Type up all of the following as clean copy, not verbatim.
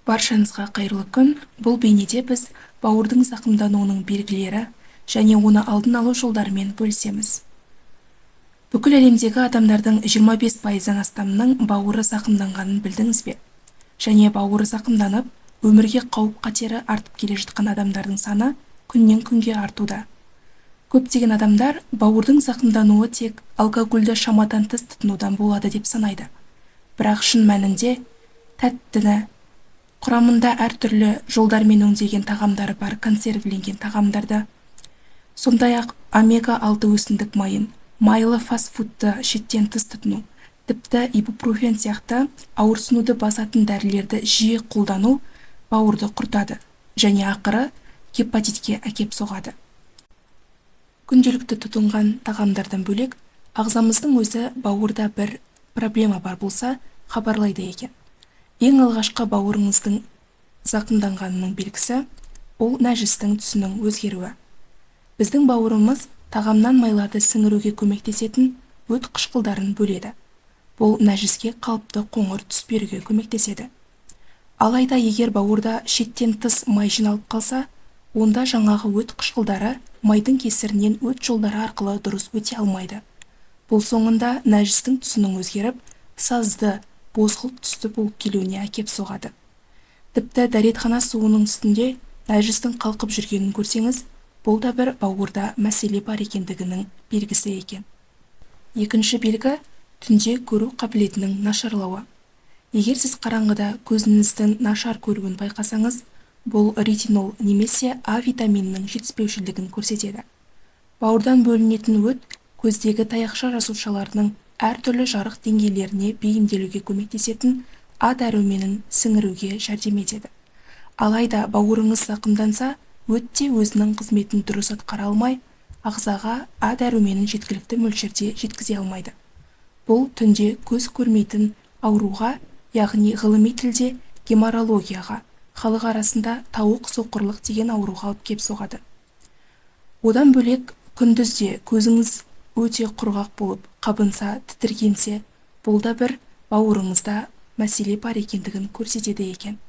Баршаңызға қайырлы күн. Бұл бейнеде біз бауырдың зақымдануының белгілері және оны алдын алу жолдарымен бөлісеміз. Бүкіл әлемдегі адамдардың 25%-дан астамының бауыры зақымданғанын білдіңіз бе? Және бауыры зақымданып, өмірге қауіп-қатері артып келе жатқан адамдардың саны күннен күнге артуда. Көптеген адамдар бауырдың зақымдануы тек алкогольді шамадан тыс тұтынудан болады деп санайды. Бірақ шын мәнінде тәттіні, құрамында әртүрлі жолдармен өңделген тағамдары бар консервіленген тағамдарды, сондай-ақ омега-6 өсімдік майын, майлы фастфудты шеттен тыс тұтыну, тіпті ибупрофен сияқты ауырсынуды басатын дәрілерді жиі қолдану бауырды құртады және ақыры гепатитке әкеп соғады. Күнделікті тұтынған тағамдардан бөлек, ағзамыздың өзі бауырда бір проблема бар болса, хабарлайды екен. Ең алғашқы бауырыңыздың зақымданғанының белгісі ол нәжістің түсінің өзгеруі. Біздің бауырымыз тағамнан майларды сіңіруге көмектесетін өт қышқылдарын бөледі. Бұл нәжіске қалыпты қоңыр түс беруге көмектеседі. Алайда егер бауырда шеттен тыс май жиналып қалса, онда жаңағы өт қышқылдары майдың кесірінен өт жолдары арқылы дұрыс өте алмайды. Бұл соңында нәжістің түсінің өзгеріп, сазды, бозғылт түсті болып келуіне әкеп соғады. Тіпті дәретхана суының үстінде нәжістің қалқып жүргенін көрсеңіз, бұл да бір бауырда мәселе бар екендігінің белгісі екен. Екінші белгі түнде көру қабілетінің нашарлауы. Егер сіз қараңғыда көзіңіздің нашар көруін байқасаңыз, бұл ретинол немесе А витаминінің жетіспеушілігін көрсетеді. Бауырдан бөлінетін өт көздегі таяқша жасушаларының әртүрлі жарық деңгейлеріне бейімделуге көмектесетін А дәруменін сіңіруге жәрдем етеді. Алайда бауырыңыз зақымданса, өт те өзінің қызметін дұрыс атқара алмай, ағзаға А дәруменін жеткілікті мөлшерде жеткізе алмайды. Бұл түнде көз көрмейтін ауруға, яғни ғылыми тілде геморрологияға, халық арасында тауық соқырлық деген ауруға алып кеп соғады. Одан бөлек күндізде көзіңіз өте құрғақ болып, қабынса, тітіркенсе, бұл да бір бауырыңызда мәселе бар екендігін көрсетеді екен.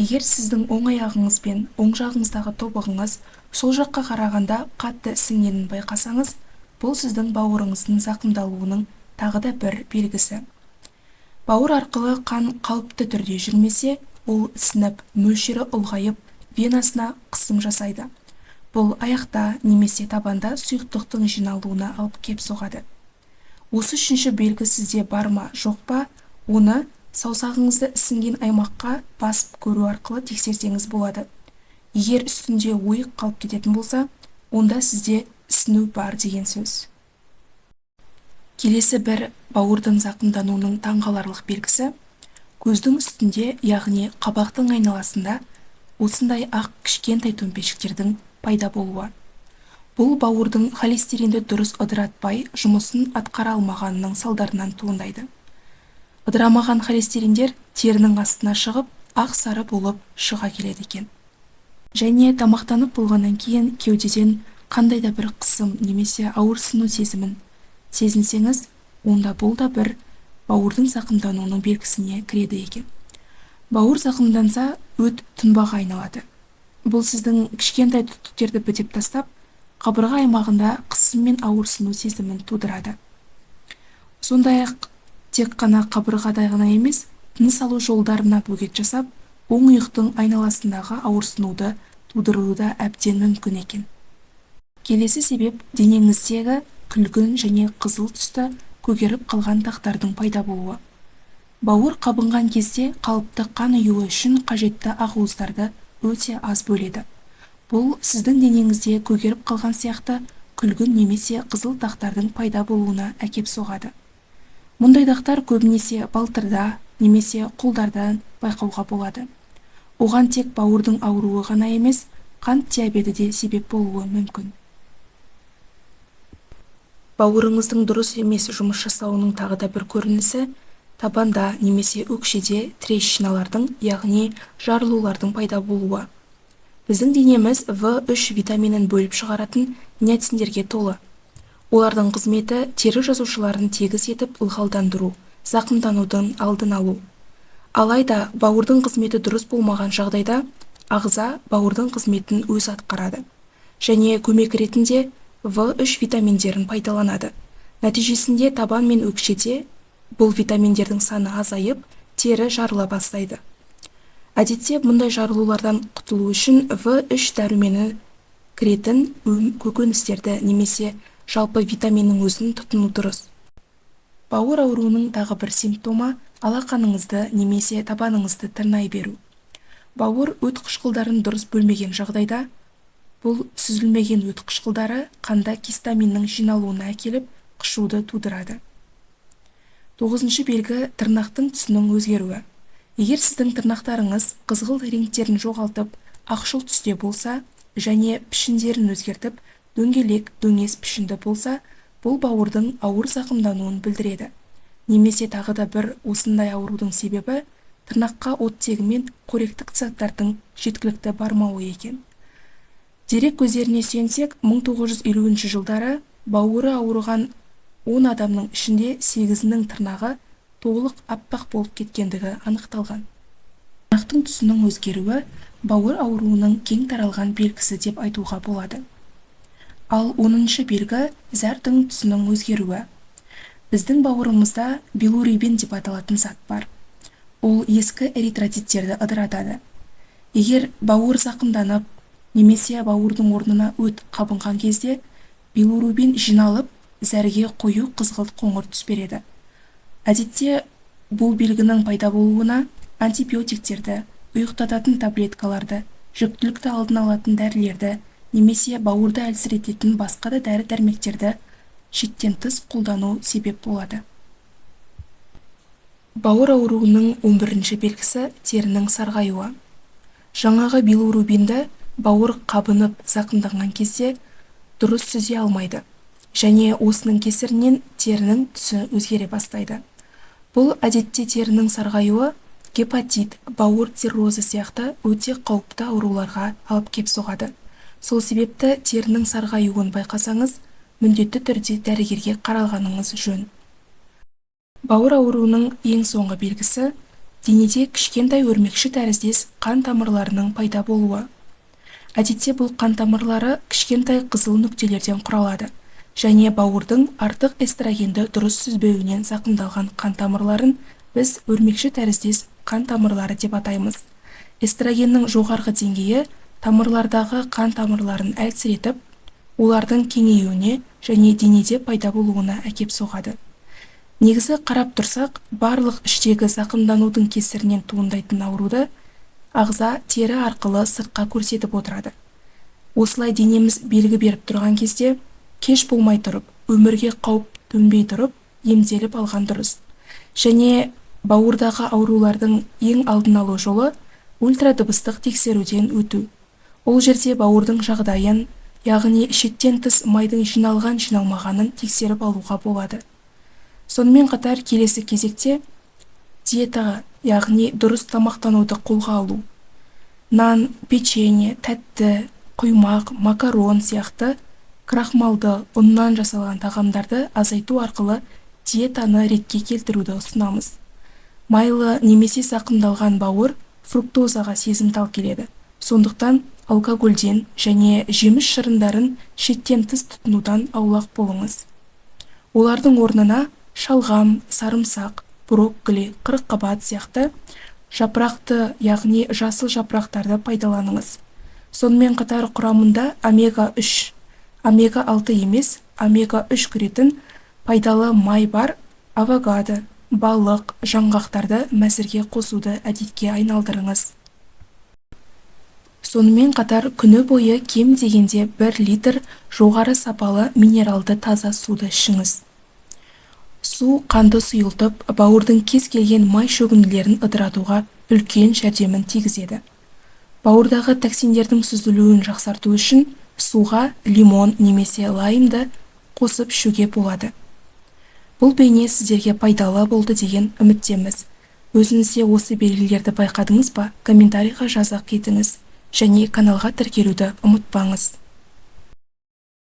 Егер сіздің оң аяғыңыз пен оң жағыңыздағы тобығыңыз сол жаққа қарағанда қатты ісінгенін байқасаңыз, бұл сіздің бауырыңыздың зақымдалуының тағы да бір белгісі. Бауыр арқылы қан қалыпты түрде жүрмесе, ол ісініп, мөлшері ұлғайып, венасына қысым жасайды. Бұл аяқта немесе табанда сұйықтықтың жиналуына алып кеп соғады. Осы үшінші белгі сізде бар ма, жоқ па, оны саусағыңызды ісінген аймаққа басып көру арқылы тексерсеңіз болады. Егер үстінде ойық қалып кететін болса, онда сізде ісіну бар деген сөз. Келесі бір бауырдың зақымдануының таңғаларлық белгісі көздің үстінде, яғни қабақтың айналасында осындай ақ кішкентай төмпешіктердің пайда болуы. Бұл бауырдың холестеринді дұрыс ыдыратпай жұмысын атқара алмағанының салдарынан туындайды. Ыдырамаған холестериндер терінің астына шығып, ақ сары болып шыға келеді екен. Және тамақтанып болғаннан кейін кеудеден қандай да бір қысым немесе ауырсыну сезімін сезінсеңіз, онда бұл да бір бауырдың зақымдануының белгісіне кіреді екен. Бауыр зақымданса, өт тұнбаға айналады. Бұл сіздің кішкентай түтіктерді бітеп тастап, қабырға аймағында қысым мен ауырсыну сезімін тудырады. Сондай-ақ тек қана қабырғада ғана емес, тыныс алу жолдарына бөгет жасап, оң иықтың айналасындағы ауырсынуды тудыруы да әбден мүмкін екен. Келесі себеп денеңіздегі күлгін және қызыл түсті көгеріп қалған дақтардың пайда болуы. Бауыр қабынған кезде қалыпты қан ұюы үшін қажетті ақуыздарды өте аз бөледі. Бұл сіздің денеңізде көгеріп қалған сияқты күлгін немесе қызыл дақтардың пайда болуына әкеп соғады. Мұндай дақтар көбінесе балтырда немесе қолдардан байқауға болады. Оған тек бауырдың ауруы ғана емес, қант диабеті де себеп болуы мүмкін. Бауырыңыздың дұрыс емес жұмыс жасауының тағы да бір көрінісі табанда немесе өкшеде трещиналардың, яғни жарылулардың пайда болуы. Біздің денеміз В3 витаминін бөліп шығаратын ниациндерге толы. Олардың қызметі тері жасушаларын тегіс етіп ылғалдандыру, зақымданудың алдын алу. Алайда бауырдың қызметі дұрыс болмаған жағдайда ағза бауырдың қызметін өзі атқарады және көмек ретінде В3 витаминдерін пайдаланады. Нәтижесінде табан мен өкшеде бұл витаминдердің саны азайып, тері жарыла бастайды. Әдетте мұндай жарылулардан құтылу үшін В3 дәрумені кіретін көкөністерді немесе жалпы витаминнің өзін тұтыну дұрыс. Бауыр ауруының тағы бір симптомы алақаныңызды немесе табаныңызды тырнай беру. Бауыр өт қышқылдарын дұрыс бөлмеген жағдайда, бұл сүзілмеген өт қышқылдары қанда гистаминнің жиналуына әкеліп, қышуды тудырады. 9-шы белгі тырнақтың түсінің өзгеруі. Егер сіздің тырнақтарыңыз қызғылт реңктерін жоғалтып, ақшыл түсте болса және пішіндерін өзгертіп, дөңгелек, дөңес пішінді болса, бұл бауырдың ауыр зақымдануын білдіреді. Немесе тағы да бір осындай аурудың себебі тырнаққа оттегі мен қоректік заттардың жеткілікті бармауы екен. Дерек көздеріне сүйенсек, 1950 жылдары бауыры ауырған 10 адамның ішінде 8-інің тырнағы толық аппақ болып кеткендігі анықталған. Тырнақтың түсінің өзгеруі бауыр ауруының кең таралған белгісі деп айтуға болады. Ал 10-шы белгі зәрдің түсінің өзгеруі. Біздің бауырымызда билирубин деп аталатын зат бар. Ол ескі эритроциттерді ыдыратады. Егер бауыр зақымданып, немесе бауырдың орнына өт қабынған кезде билирубин жиналып, зәрге қою қызғылт қоңыр түс береді. Әдетте бұл белгінің пайда болуына антибиотиктерді, ұйықтататын таблеткаларды, жүктілікті алдын алатын дәрілерді немесе бауырды әлсірететін басқа да дәрі-дәрмектерді шектен тыс қолдану себеп болады. Бауыр ауруының 11-ші белгісі терінің сарғаюы. Жаңағы билирубинді бауыр қабынып зақымданған кезде дұрыс сүзе алмайды және осының кесірінен терінің түсі өзгере бастайды. Бұл әдетте терінің сарғаюы гепатит, бауыр циррозы сияқты өте қауіпті ауруларға алып кеп соғады. Сол себепті терінің сарғаюын байқасаңыз, міндетті түрде дәрігерге қаралғаныңыз жөн. Бауыр ауруының ең соңғы белгісі денеде кішкентай өрмекші тәріздес қан тамырларының пайда болуы. Әдетте бұл қан тамырлары кішкентай қызыл нүктелерден құралады және бауырдың артық эстрогенді дұрыс сүзбеуінен зақымдалған қан тамырларын біз өрмекші тәріздес қан тамырлары деп атаймыз. Эстрогеннің жоғарғы деңгейі тамырлардағы қан тамырларын әлсіретіп, олардың кеңеюіне және денеде пайда болуына әкеп соғады. Негізі қарап тұрсақ, барлық іштегі зақымданудың кесірінен туындайтын ауруды ағза тері арқылы сыртқа көрсетіп отырады. Осылай денеміз белгі беріп тұрған кезде, кеш болмай тұрып, өмірге қауіп төнбей тұрып, емделіп алған дұрыс. Және бауырдағы аурулардың ең алдын алу жолы ультрадыбыстық тексеруден өту. Ол жерде бауырдың жағдайын, яғни шектен тыс майдың жиналған-жиналмағанын тексеріп алуға болады. Сонымен қатар келесі кезекте диетаға, яғни дұрыс тамақтануды қолға алу. Нан, печенье, тәтті, құймақ, макарон сияқты крахмалды ұннан жасалған тағамдарды азайту арқылы диетаны ретке келтіруді ұсынамыз. Майлы немесе зақымдалған бауыр фруктозаға сезімтал келеді. Сондықтан алкогольден және жеміс шырындарын шектен тыс тұтынудан аулақ болыңыз. Олардың орнына шалғам, сарымсақ, брокколи, қырыққабат сияқты жапырақты, яғни жасыл жапырақтарды пайдаланыңыз. Сонымен қатар құрамында омега-3, омега-6 емес, омега-3 кіретін пайдалы май бар авокадо, балық, жаңғақтарды мәзірге қосуды әдетке айналдырыңыз. Сонымен қатар күні бойы кем дегенде 1 литр жоғары сапалы минералды таза суды ішіңіз. Су қанды сұйылтып, бауырдың кез келген май шөгінділерін ыдыратуға үлкен жәрдемін тигізеді. Бауырдағы токсиндердің сүзілуін жақсарту үшін суға лимон немесе лаймды қосып ішуге болады. Бұл бейне сіздерге пайдалы болды деген үміттеміз. Өзіңізде осы белгілерді байқадыңыз ба? Комментарийға жаза кетіңіз және каналға тіркелуді ұмытпаңыз.